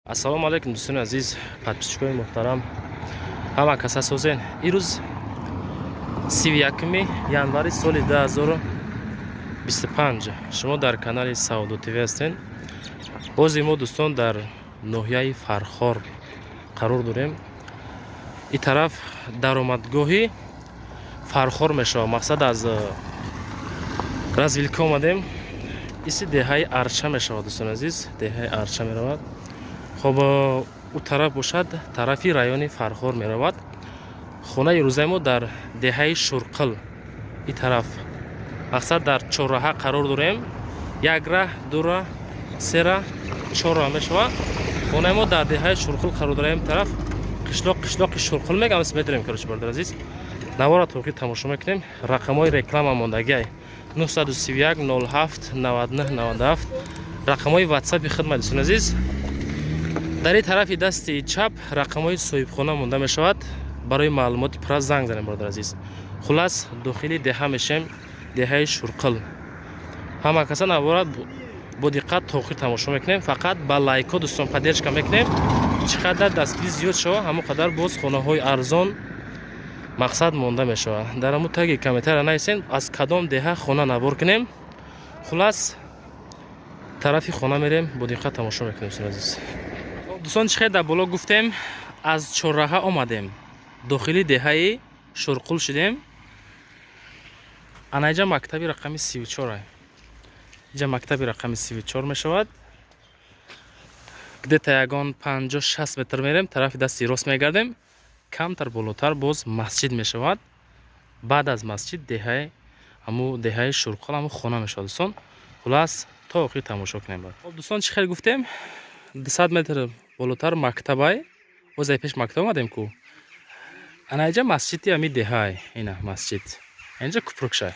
Ассалому алайкум, дӯстони азиз, подписчикои муҳтарам, ҳама каса созен. Ирӯз 31 январи соли 2025, шумо дар канали Савдо ТВ ҳастен. Бози мо, дӯстон, дар ноҳияи Фархор қарор дорем. Ин тараф даромадгоҳи Фархор мешавад. Мақсад, аз развилка омадем. Иси деҳаи Арча мешавад, дӯстони азиз, деҳаи Арча меравад. Хоб, ӯ тараф бошад, тарафи райони Фархор меравад. Хонаи рӯзаи мо дар деҳаи Шурқил, ин тараф. Мақсад, дар чорраҳа қарор дорем. Як раҳ, ду раҳ, се раҳ, чор раҳ мешавад. Хонаи мо дар деҳаи Шурқил қарор дорем. Тараф қишлоқ, қишлоқи Шурқил мегам, медорем. Короче, бародар азиз, навора то охир тамошо мекунем. Рақамҳои реклама мондагиай: 931 07 99 97, рақамҳои ватсапи хидмат. Дӯстони азиз, дар ин тарафи дасти чап рақамҳои соҳибхона монда мешавад. Барои маълумоти пурра занг занем, бародар азиз. Хулас, дохили деҳа мешем, деҳаи Шурқил. Ҳама каса навора бо диққат то охир тамошо мекунем. Фақат ба лайкҳо, дӯстон, поддержка мекунем. Чӣ қадар дастгирӣ зиёд шава, ҳамон қадар боз хонаҳои арзон, мақсад, монда мешавад. Дар ҳамун таги комментария нависен, аз кадом деҳа хона навор кунем. Хулас, тарафи хона мерем, бо диққат тамошо мекунем, дӯстони азиз. Дӯстон, чӣ хел дар боло гуфтем, аз чорраҳа омадем, дохили деҳаи Шурқул шудем. Ана иҷа мактаби рақами 34, иҷа мактаби рақами 34 мешавад. Где-то ягон 50-60 метр мерем, тарафи дасти рост мегардем, камтар болотар боз масҷид мешавад. Баъд аз масҷид деҳаи, ҳаму деҳаи Шурқул, ҳаму хона мешавад, дӯстон. Хулас, то охир тамошо кунем. Хоб, дӯстон, чӣ хел гуфтем, 200 метр болотар мактабай. Боз ай пеш мактаб омадем ку. Ана иҷа масҷиди ами деҳай, ина масҷид, инҷа купрукшай,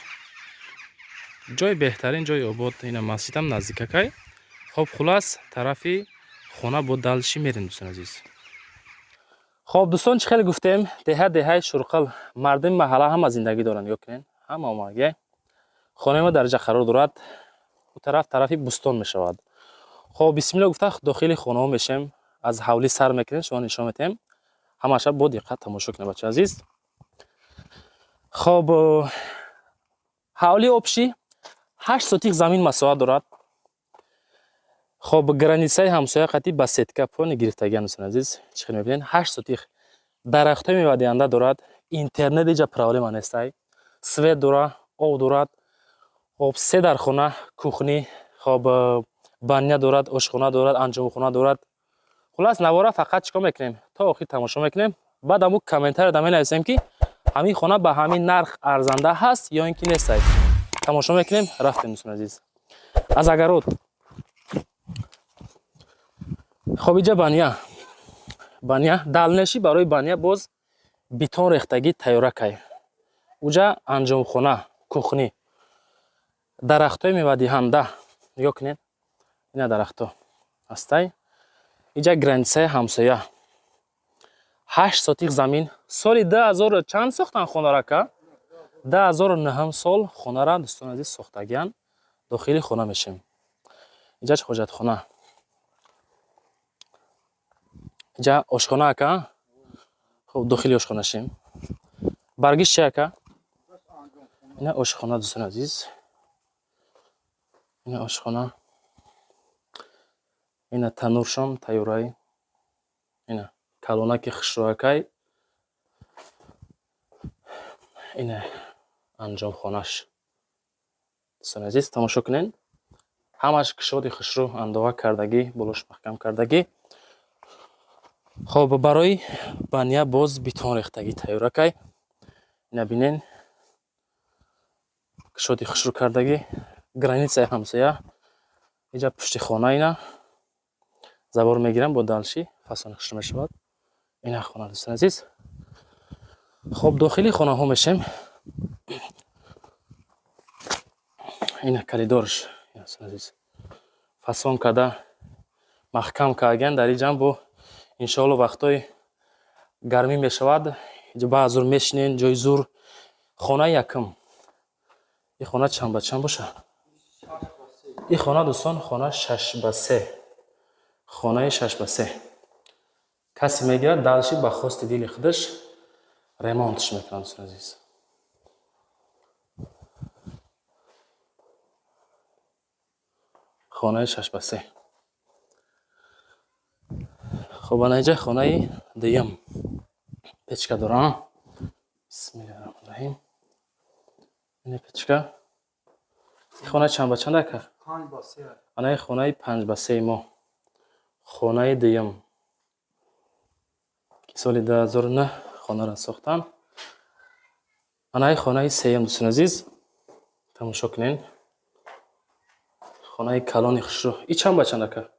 ҷои беҳтарин, ҷои обод. Ина масҷидам наздикакай. Хоб, хулас, тарафи хона бо дальше мерем, дӯстони азиз. Хоб, дӯстон, чӣ хеле гуфтем, деҳа, деҳаи Шурқил, мардуми маҳалла ҳама зиндагӣ доранд. Нигоҳ кунед, ҳама омадагӣ. Хонаи мо дар инҷа қарор дорад. Ӯ тараф тарафи бӯстон мешавад. Хоб, бисмилла гуфта, дохили хонаҳо мешем. Аз ҳавлӣ сар мекунем, шумо нишон метиҳем. Ҳамаша бо диққат тамошо кунед, бачаи азиз. Хоб, ҳавлӣ общий 8 сотих замин масоҳат дорад. Хоб, границаи ҳамсоя қатӣ ба сетка пони гирифтагиан, дӯстони азиз. Чӣ хел мебинед, 8 сотих, дарахтҳои мевадиҳанда дорад. Интернет иҷа проблема нестай, свет дора, об дорад. Хоб, се дархона, кухни, хоб, баня дорад, ошхона дорад, анҷомхона дорад. Хулас, навора фақат чӣ кор мекунем? То охир тамошо мекунем. Баъд ҳамун комментария менависем, ки ҳамин хона ба ҳамин нарх арзанда ҳаст ё ин ки нестай. Тамошо мекунем, рафтем, дӯстони азиз. Аз огород. Хоб, иҷа баня, баня дальнейший, барои баня боз бетон рехтагӣ тайёракай. Уҷа анҷомхона, кухни, дарахтҳои мевадиҳанда. Нигоҳ кунед, ина дарахтҳо ҳастай. Иҷа границаи ҳамсоя. 8 сотих замин. Соли 2000 чанд сохтан хонара, ка? 2009 сол хонара, дӯстони азиз, сохтагиян. Дохили хона мешем. Иҷа ҳоҷатхона, иҷа ошхона, ака. Хоб, дохили ошхона шем. Баргиш чи, ака? Ина ошхона, дӯстони азиз, ина ошхона, ина тануршон тайёрай, ина калонаки хушрӯякай, ина анҷомхонаш. Дӯстони азиз, тамошо кунед, ҳамаш кушоди хушрӯ, андова кардагӣ, болош маҳкам кардагӣ. Хоб, барои баня боз бетон рехтагӣ тайёракай. Ина бинен, кушоди хушрӯ кардагӣ, границаи ҳамсоя. Иҷа пушти хона, ина забор мегирам, бо дальше фасони хушрӯ мешавад. Ина хона, дӯстони азиз. Хоб, дохили хонаҳо мешем. Ина коридорш, дӯстони азиз, фасон карда, маҳкам кардагиан. Дар иҷам бо, иншоалло, вақтҳои гармӣ мешавад, иҷа баъзур мешинен, ҷои зур. Хонаи якум. Ин хона чанд ба чанд боша? Ин хона, дӯстон, хона 6 ба 3. Хонаи 6 ба 3. Касе мегирад, дальше ба хости дили худаш ремонтш мекунад, дӯстони азиз. Хонаи 6 ба 3. Хоб, ана инҷа хонаи дуюм печка дорам. Бисмиллаҳи раҳмони раҳим. Ин печка. Хона чанд ба чанд, ака? 5 ба 3. Анаи хонаи 5 ба 3-и мо, хонаи дуюм, ки соли 2009 хонаро сохтанд. Анаи хонаи сеюм, дӯстони азиз, тамошо кунед. Хонаи калони хушрӯ. И чанд ба чанд, ака?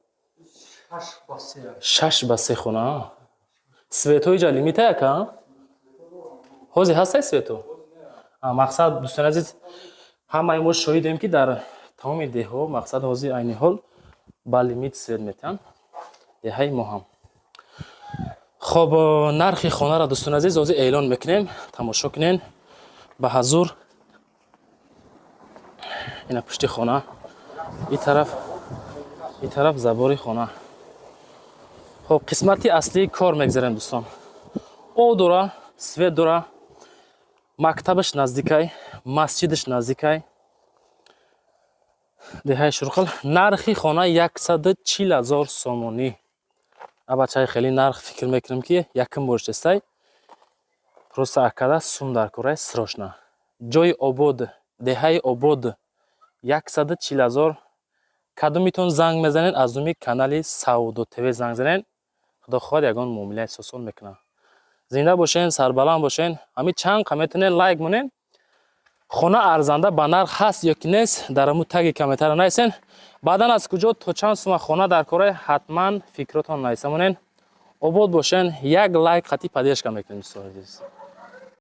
6 ба 3. 6 ба 3 хона. Светҳои ҷа лимита, ака? Ҳозир ҳастай свету? Мақсад, дӯстони азиз, ҳамаи мо шоҳидем, ки дар тамоми деҳҳо, мақсад, ҳозир айни ҳол ба лимит свет метиҳанд. Деҳаи мо ҳам. Хоб, нархи хонаро, дӯстони азиз, ҳозир эълон мекунем, тамошо кунен ба ҳазур. Ина пушти хона, и тараф, и тараф забори хона. Хоб, қисмати аслии кор мегзарем, дӯстон. Об дора, свет дора, мактабаш наздикай, масҷидаш наздикай, деҳаи Шурқил. Нархи хона 140 000 сомонӣ. Абачаи, хеле нарх фикр мекунем, ки якум бор честай. Просто акада сум дар кораи срочно. Ҷои обод, деҳаи обод, 140 000. Кадомитон занг мезанед, аз номи канали Савдо ТВ занг занед, худо хоҳад, ягон муомилаи сосон мекунад. Зинда бошен, сарбаланд бошен. Ҳамин чанд қа метавонед лайк монед. Хона арзанда ба нарх ҳаст ё ки нест, дар ҳамун таги комментария нависен. Баъдан аз куҷо то чанд сума хона дар кора, ҳатман фикротон нависа монед. Обод бошен, як лайк қатъи поддержка мекунем, дӯстони азиз.